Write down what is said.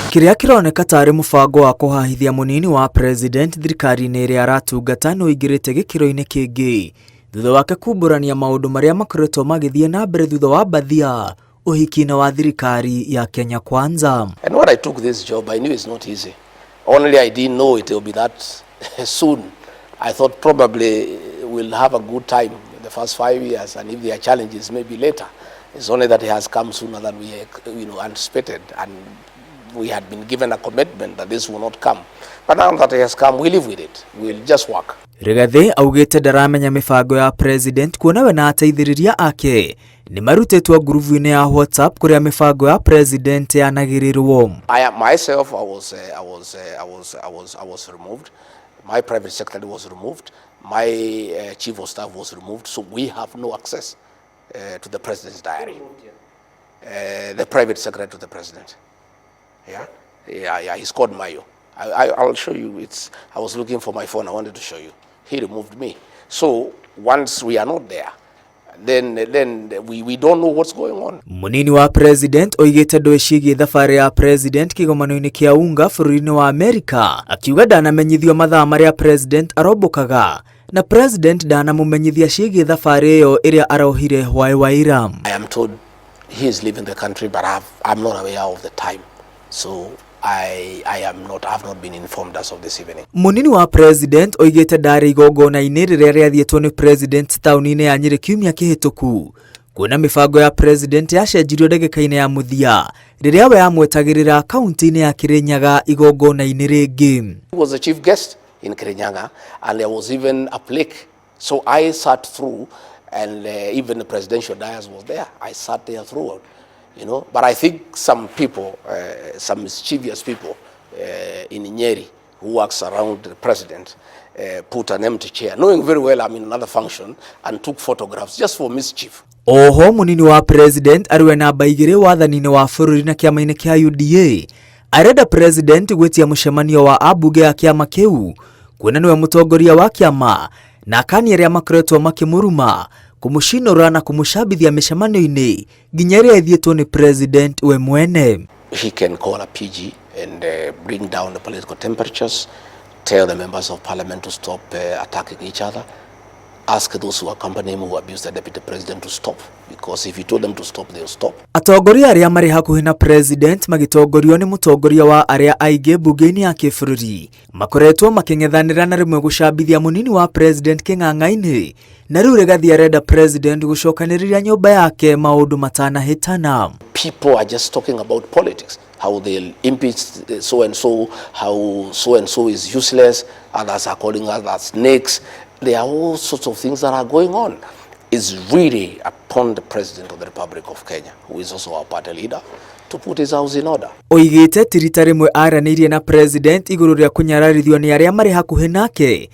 Kĩrĩa kĩroneka tarĩ mũbango wa kũhahithia mũnini wa president thirikari-inĩ ĩrĩa aratungata nĩ ũingĩrĩte gĩkĩro-inĩ kĩngĩ thutha wake kumbũrania maũndũ marĩa makoretwo magĩthiĩ na mbere thutha wa mbathia ũhiki-inĩ wa thirikari ya Kenya Kwanza. And when I took this job, I knew it's not easy. Only I didn't know it will be that soon. I thought probably we'll have a good time in the first 5 years, and if there are challenges, maybe later. It's only that it has come sooner than we anticipated, and we had been given a commitment that this will not come. But now that it has come, we live with it. We'll just work. Rigathi augĩte ndaramenya mĩbango ya president, kuona we na ateithĩrĩria ake nĩ marutĩtwo ngurubu-inĩ ya WhatsApp kũrĩa mĩbango ya president yanagĩrĩrwo. I myself, I was, I was, I was, I was, I was removed. My private secretary was removed. My chief of staff was removed. So we have no access to the president's diary. The private secretary to the president. Yeah. He's called Mayo. I'll show you. I was looking for my phone. I wanted to show you. He removed me. So once we are not there, then we don't know what's going on. Mũnini wa president oigĩte ndũĩ ciĩgiĩ thabarĩ ya president kĩgomano-inĩ kĩa UNGA bũrũri-inĩ wa Amerika, akiuga ndanamenyithio mathaa marĩa president arombũkaga na president ndanamũmenyithia ciĩgiĩ thabarĩ ĩyo ĩrĩa arohire hwaĩ wa ira. I am told he is leaving the country, but I'm not aware of the time. So I am not, I have not been informed as of this evening. Mũnini wa president oigĩte ndarĩ igongona-inĩ rĩrĩa rĩathiĩtwo nĩ president taũni-inĩ ya Nyĩrĩ kiumia kĩhĩtũku, kuona mĩbango ya president yacenjirio ndagĩka-inĩ ya mũthia rĩrĩa we amwetagĩrĩra kaunti-inĩ ya Kirinyaga igongona-inĩ rĩngĩ. He was the chief guest in Kirinyaga, and there was even a plaque. So I sat through, and even the presidential dais was there. I sat there throughout. But I think some people, some mischievous people in Nyeri who works around the president, put an empty chair, knowing very well I'm in another function, and took photographs just for mischief. Oho mũnini wa president arĩ we namba 2 wathani-inĩ wa bũrũri na kĩama-inĩ kĩa UDA arenda president gwĩtia mũcemanio wa ambunge a kĩama kĩu, kuona nĩwe mũtongoria wa kĩama, na akania arĩa makoretwo makĩmũruma, kũmũcinũra na kũmũcambithia mĩcemanio-inĩ nginya ĩrĩa ĩthiĩtwo nĩ president we mwene. He can call a PG and bring down the political temperatures, tell the members of parliament to stop attacking each other, ask those who accompany him who abuse the deputy president to stop, because if he told them to stop, they'll stop. Atongoria arĩa marĩ hakuhĩ na president magĩtongorio nĩ mũtongoria wa arĩa aingĩ mbunge-inĩ ya kĩbũrũri makoretwo makĩng'ethanĩra na rĩmwe gũcambithia mũnini wa president kĩng'ang'a-inĩ, na rĩu Rigathi arenda president gũcokanĩrĩria nyũmba yake maũndũ matanahĩtana. People are just talking about politics, how they'll impeach so and so, how so and so is useless, others are calling others snakes. There are all sorts of things that are going on. It's really upon the President of the Republic of Kenya, who is also our party leader, to put his house in order. Oigĩte ti rita rĩmwe aranĩirie na president igũrũ rĩa kũnyararithio nĩ arĩa marĩ hakuhĩ nake.